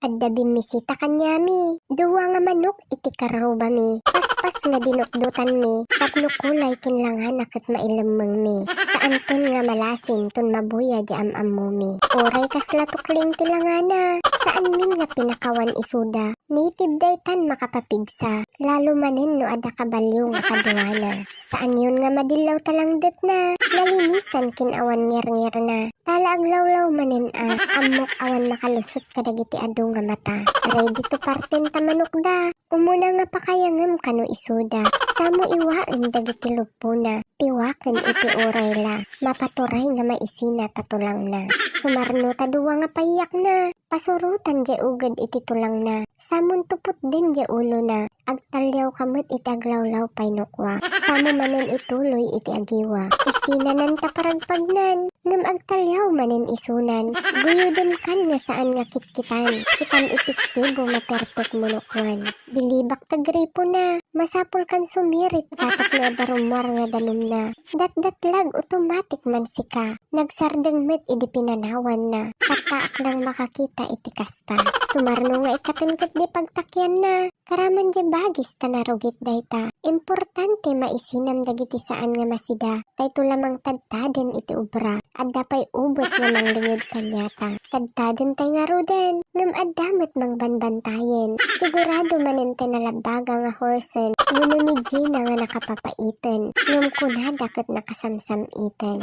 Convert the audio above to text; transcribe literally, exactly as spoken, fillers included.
Adda bimmisita kaniami, dua nga manok iti karrubami, paspas nga dinutdotanmi, tapno kulay ken langana ket mailemmengmi. Saanton nga malasin ton mabuya di am-ammomi. Uray kasla tukling ti langana, saanmin nga pinakawan isuda. Native daytan makapapigsa, lalo manen no adda kabalio nga kaduana. Saanyon nga madillaw ta langdetna, nalinisan ken awan ngirngirna. Tala aglawlaw manen a, ammok awan makalusot kadagiti adu nga mata. Ready to parten ta manokda. Umuna nga pakayangem kano isuda. Samo iwaen dagiti luppona. Piwaken iti urayla. Mapaturay nga maisina ta tulangna. Sumarno ta dua nga payyakna. Pasurotan diay uged iti tulangna. Samon tupotden diay ulona. Agtaliawka met iti aglawlaw pay no kua. Samo manen ituloy iti agiwa. Isinanan ta paragpagnan. Ngem agtaliaw manen isunan. Guyodemkan nga saan nga kitkitan. Itan epektibo, maperpekmo no kuan. Bilibak ta gripona. Masapulkan sumirip ta tapno adda rummuar nga danumna. Datdatlag, automatic man sika. Nagsardeng met idi pinanawanna. Kattaak nang makakita iti kasta. Sumarno nga ikkaten ketdi pagtakianna. Karaman diay bagis ta narugit dayta. Importante maisinam dagiti saan nga masida. Tayto la mangtadtaden iti obra. Adda pay ubet nga manglinged kaniata. Tadtaden tay ngaruden. Ngem adda met mangbanbantayen. Sigurado manen tay nalabbaga nga horsen wenno ni Gina nga nakapapaiten. Ngem kunada ket nakasamsam-iten.